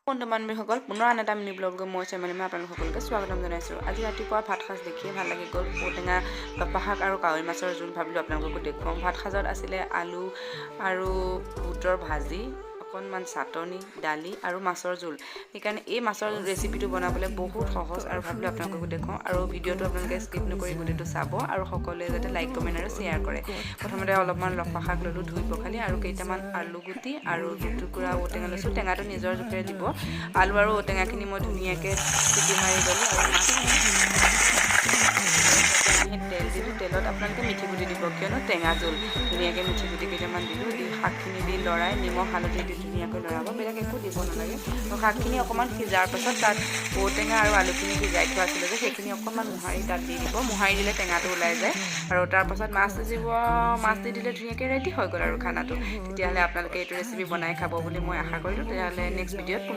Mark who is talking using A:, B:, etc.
A: বন্ধু বান্ধৱীসকল, পুনৰ আন এটা মিনি ব্লগ মই চয়মালিমা আপোনালোক সকলোকে স্বাগতম জনাইছোঁ। আজি ৰাতিপুৱা ভাত সাজ দেখিয়ে ভাল লাগি গ'ল। ঔটেঙা, লফা শাক আৰু কাৱৈ মাছৰ জোল। ভাবিলোঁ আপোনালোককো দেখুৱাওঁ। ভাত সাজত আছিলে আলু আৰু বুটৰ ভাজি, অকণমান চাটনি, দালি আৰু মাছৰ জোল। সেইকাৰণে এই মাছৰ ৰেচিপিটো বনাবলৈ বহুত সহজ আৰু ভাবিলোঁ আপোনালোককো দেখুৱাওঁ। আৰু ভিডিঅ'টো আপোনালোকে স্কিপ নকৰি গোটেইটো চাব আৰু সকলোৱে যাতে লাইক, কমেণ্ট আৰু শ্বেয়াৰ কৰে। প্ৰথমতে অলপমান লফা শাক ল'লোঁ ধুই পখালি আৰু কেইটামান আলু গুটি আৰু দুটুকুৰা ঔটেঙা লৈছোঁ। টেঙাটো নিজৰ জোখেৰে দিব। আলু আৰু ঔটেঙাখিনি মই ধুনীয়াকৈ চিটি মাৰি ল'লোঁ আৰু মাছখিনি কেৰাহীত তেল দিলোঁ। তেলত আপোনালোকে মিঠি গুটি দিব, কিয়নো টেঙা জোল। ধুনীয়াকৈ মিঠি গুটি কেইটামান দিলোঁ, দি শাকখিনি দি লৰাই নিমখ হালধি দি ধুনীয়াকৈ লৰাব। বেলেগ একো দিব নালাগে। আৰু শাকখিনি অকণমান সিজাৰ পাছত তাত ঔটেঙা আৰু আলুখিনি সিজাই থোৱা আছিলে যে, সেইখিনি অকণমান মোহাৰি তাত দি দিব। মোহাৰি দিলে টেঙাটো ওলাই যায়। আৰু তাৰপাছত মাছ দিব। মাছ দি দিলে ধুনীয়াকৈ ৰেডি হৈ গ'ল আৰু খানাটো। তেতিয়াহ'লে আপোনালোকে এইটো ৰেচিপি বনাই খাব বুলি মই আশা কৰিলোঁ। তেতিয়াহ'লে নেক্সট ভিডিঅ'ত পুনৰ